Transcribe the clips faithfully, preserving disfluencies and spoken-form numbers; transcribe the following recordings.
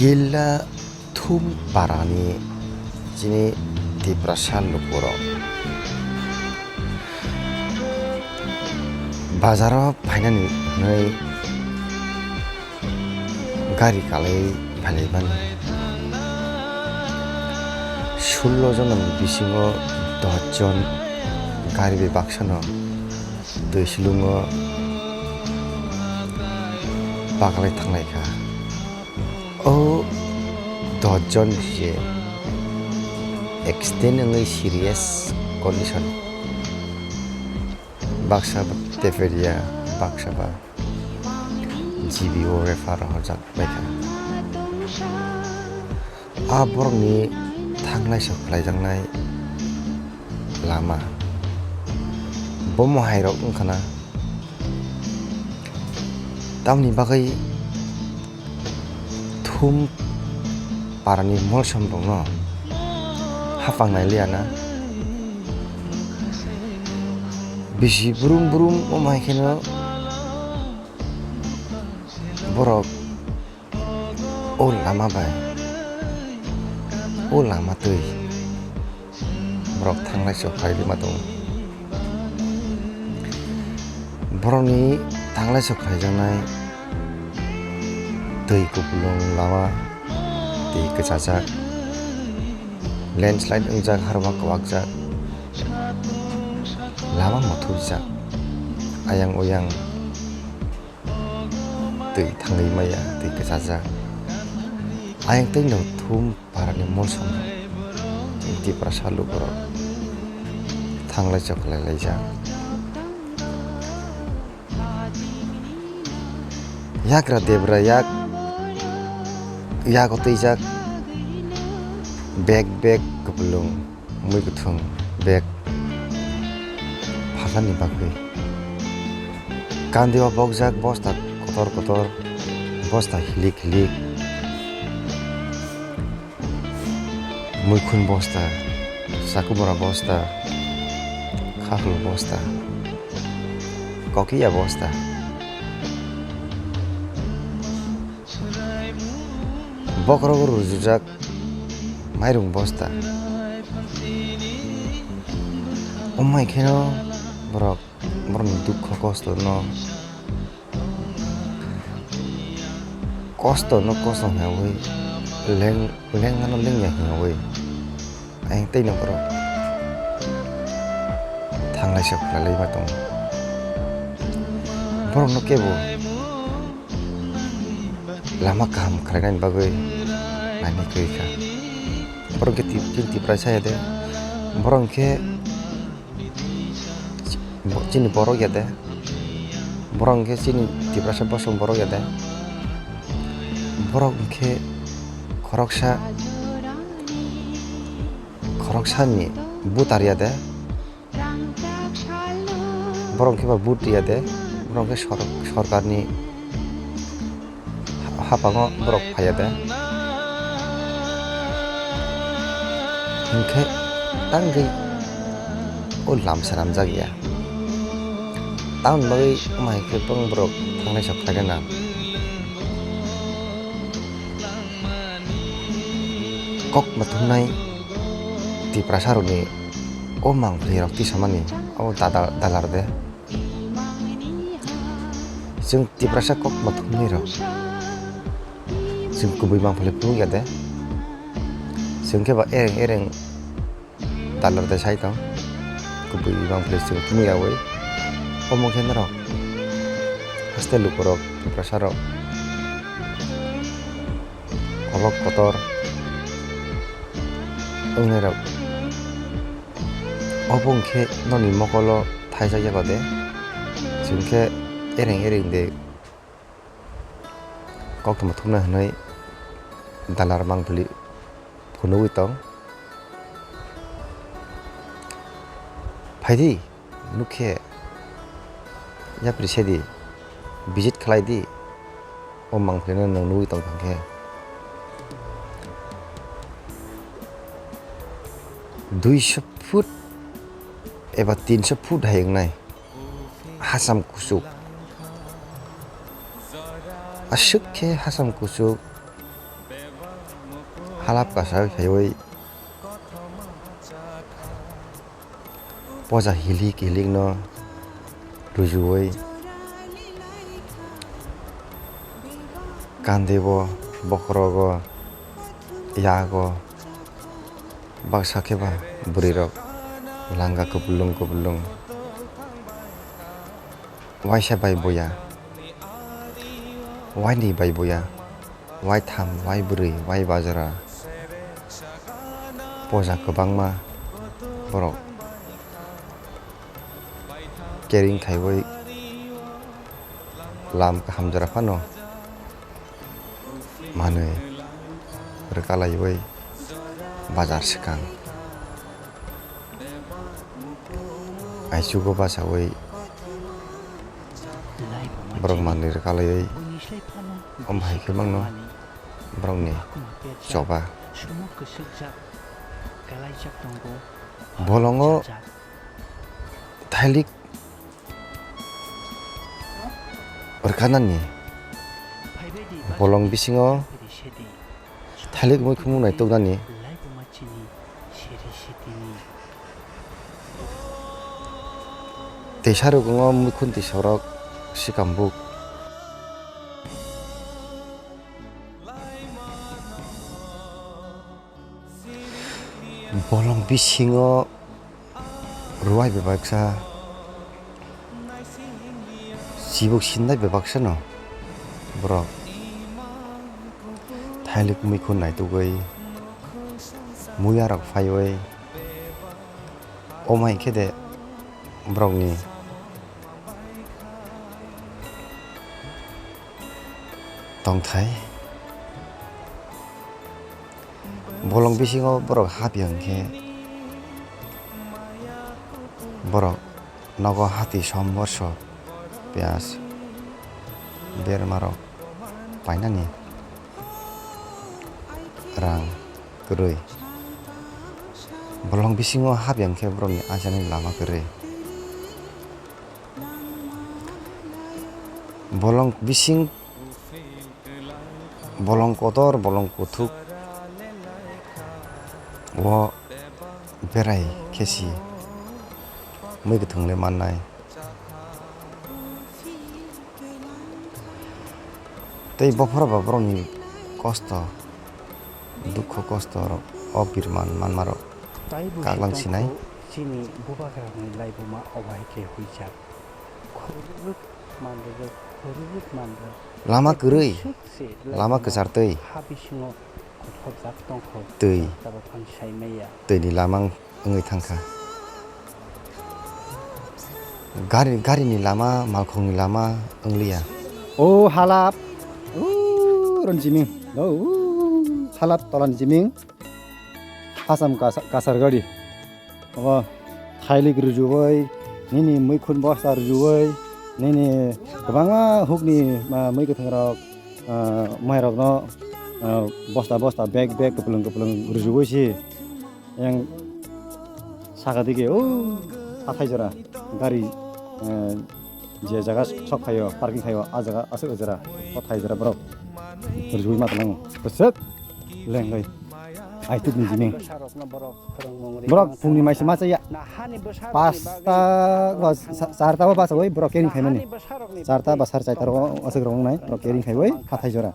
Killa Thum parani chini Tiprasa lukurok bazaro phainani hwnwi gari kalai phailaimani. Sullo jononi bisingo dos jon gari bai baksano twi silungo paklai thanglaikha. O dos jon je accident wngwi serious condition, baksa ba Teferia, baksa ba G B O refer rwjak baikha. A borokni thanglai sok khlaijaknai lama bomo hairok wngkhana, tamni bagwi Thum parani molsom rokno hapang nai liya na. Bisi brum brum wng hai kheno borok o lama bai, o lama twi borok thanglai sok khlai lima tongo. Borokni thanglai sok khlaijaknai twi kupulung lama, twi kwchajak, landslide wngjak, harma kwbakjak, lama muthubjak, ayang oyang twi thangwi maya, twi kwchajak. Ayang twi no Thum parani molsom Tiprasa lukurok thanglai sok khlai laijak. Yagra debra yak, yago twijak bag bag kupulung. Mui kwthwng bag phalnani bagwi. Kandi o bokjak bosta kotor kotor, bosta hilik hilik, muikhun bosta, chakumra bosta, khakhlu bosta, kokiya bosta. Bokhorogo rujujak mairung bosta. Omai kheno borok borokni dukho kosto no, kosto no kosto hwnwi leng lengmano lengya hwnwi. Ayang tei no borok thanglai sok khlai ma tongo. Borok no kebo lama kaham khlainani bagwi naina kwrwi kha. Borok khe tip-, chini Tiprasa ya de, borok khe bo-, chini borok ya de, borok khe chini Tiprasa bosong borok ya de, borok khe khoroksa, khoroksani butar ya de. Borok khe ba vote riya de, borok khe sor-, sorkarni ha-, hapango borok phaiya de. Hinkhe tangwi o lam swnamjak ya. Tamoni bagwi omo hai khe bang borok thanglai sok khlai rwna. Kok muthumnai Tiprasa rokni o mangpili rok tisamani abo dada-, dalar de. Chwng Tiprasa kok muthumnai rok chwng kubui mangpili phunuk ya de. Chwng khe ba ereng ereng dalar de sai tong. Kubui mangpili chwng phunuk ya wi. Omo khe norok haste lukurok Tiprasa rok kolok kotor wngnairok. Obo hwnkhe noni mokolo thaijak yago de, chwng khe ereng ereng de koktwma thumnai hwnwi dalar mangpili phunugwi tong. Phaidi. Nukhe yapri sedi, visit khlai di, o mangpilino nwng nugwi tongthang khe. Duiso foot eba tinso foot hai wngnai, hacham kuchuk. Aswk khe hacham kuchuk. Alap kasa khaiwi poja hilik hilikno rujuwi kandebo, bokhorogo, yago baksa khe ba bwrwirok langa kwplwng kwplwng, waisa bai buya, wainwi bai buya, waitham, waibrwi, waibajra, poja kwbangma borok kering khaiwi lam kaham jora phano manwi rwkalaiwi bazar swkang aichugo bachawi borok manwi rwkalaiwi omo hai khe mangno borokni choba. Bolongo thailik rwkhanani bolong bisingo thailik muikhumung naituknani teisa rwgwngo muikhun tisorok sikambuk. Bolong bisingo rwai bebaksa, chibuk sinai bebaksano borok thailik muikhun naitugwi muiyarok phaiwi omo hai khe de borokni tongthai. Bolong bisingo borok hapya hwnkhe borok nogo hati som borso piyaj bermarok painani rang kwrwi. Bolong bisingo hapya hwnkhe borokni achanani lama kwrwi. Bolong bising, bolong kotor, bolong kuthuk o berai khe si mui kwthwng le mannai. Tei bophoro ba borokni kosto, dukho kosto rok o birman manmarok kaklang sinai. Chini bubagrani laibuma obai khe huijak. Khururuk manrwk, khururuk manrwk. Lama kwrwi, lama kwchar twi. Ha bisingo kothopjak tongkho. Twi. Tabuk ang sai maya. Twini lama wng-, wngwi thangkha. Gari, garini lama, malkhungni lama wngliya. O halap, o ron jiming, o halap tolan jiming. Hasam kasa-, kasar gari. Obo thailik rujuwi, nini muikhun bosta rujuwi, nini kwbangma hukni, ah, mui kwthwng rok, ah, mai rokno, ah, bosta bosta bag bag kwplwng kwplwng rujuwi si. Yang saka dige o hathai jora gari, ah, je jaga sok phaio, parking khaio, a jaga aswk jora, o thai jora borok rujuwi ma tonglango. Bwswk lengwi. Aituk ni jiming. Borok phungni maisa ma chaya. Pasta ba sa-, charta ba bachawi borok kering khaimani. Charta ba sar charta ro aswk rok nai borok kering khaiwi hathai jora.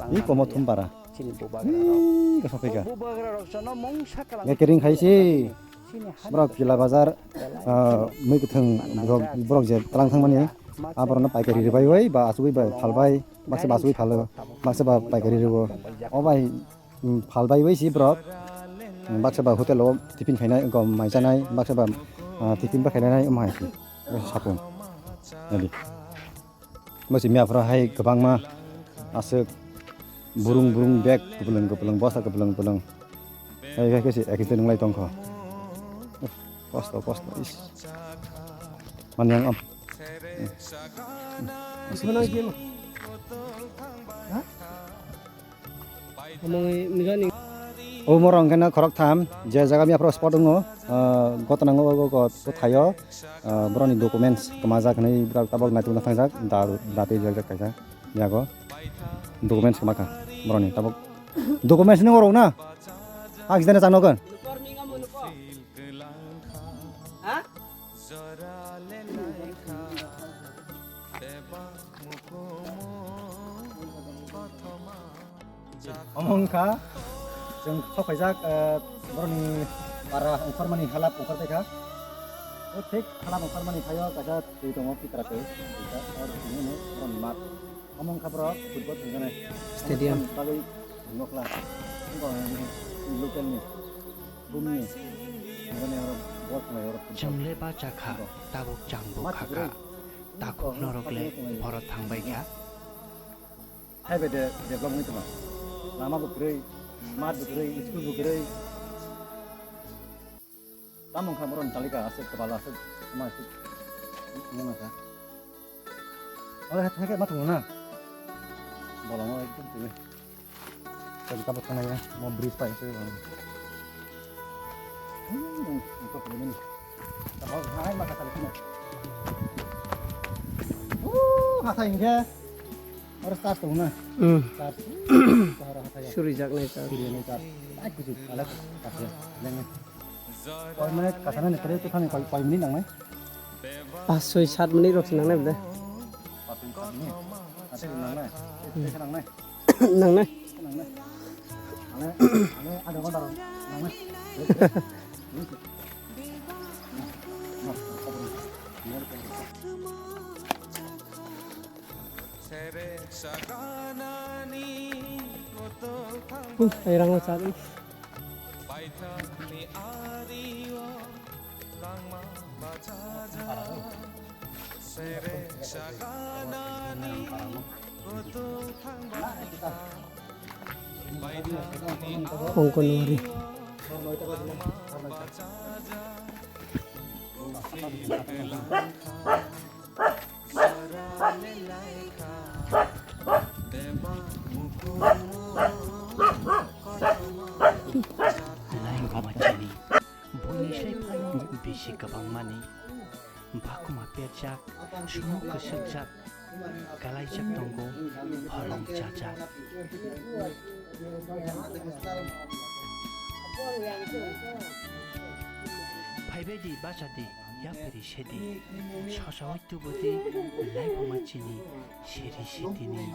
I komo thum bara. I koso phika. Ya kering khaisi. Borok Pila Bazar, ah, mui kwthwng borok, borok je tlang thangmani, a borokno paikari rwbaiwi ba achugwi ba phalbai, baksa ba achugwi phalo, baksa ba paikari rwo. O bai, mm, phalbaiwi si borok, mm, baksa ba hotel o tiffin khainai, gom mai chanai, baksa ba, ah, tiffin ba khainai, omo hai si, sapung. Nadi. Bo si miya phoro hai kwbangma aswk burung burung bag kwplwng kwplwng bosta kwplwng kwplwng. Hai hai khe se ekhe se nwnglai tongkho. Uff, kosto kosto is. Mani ang am. Omo wngkhe no khoroktham, je jaga miya phoro spot wngo, ah, gotna wngo, go, go, gothaio, ah, borokni documents kwmajak hinwi borok tabok naitukna thangjak, da, da twi jak jak kaisa yago documents kwmakha borokni tabok Documents ni orok na? Ak jana chang nogon. Omo wngkha chwng sok phaijak, eh, borokni para ongkhormani halap ongkhor paikha. O thik halap ongkhormani phaio kaisa twi tongo, pitra twi. Kaisa or tini hwnwi borokni mat. Omo wngkha borok football thwngjaknai. Stadium. Omo bagwi thwngmokla. Wngkha local ni, bumni. Mane oro ball thwnglai oro football. Chwng le bacha kha, tabuk chang bo kha kha. Takhuk norok le boro thang bai kha. Hai bai de develop wngwi tongma. Lama bo kwrwi, mat bo kwrwi, school bo kwrwi. Tamo wngkha borok ni talika aswk kwbala aswk ma aswk wngma kha. Oro hai thangkhe ma tongo na. Bolongo ekdom tini. Tei tabuk thangna ya, mo bridge pai se. Hmm, wngkha tini. Tamo hai ma kha tali kheno. Uh, hathai hingkhe. Oro charge tongo na? Hmm. Charge. Oro hathai ya. Surijaknai charge. Surijaknai charge. Ai, kuchuk, alak, kathai. Lengnai. Koi mane kasana ni kare tu thani koi, koi minute nangnai? Pas, soi, sat minute rok se nangnai bole. Pas, soi, sat minute. Ate nangnai. Ate nangnai. Nangnai. Nangnai. Ale, ale, ada ghonta rok nangnai. Uff, hai rang char. Ongkonwari. Laibuma chini, buini sai phano bisi kwbangmani. Bakuma perjak, sumo kwswkjak, kalaijak tongo, holong chajak. Phaibai di, bacha di, yapri se di, sosa oi tubu di, laibuma chini, siri sitini.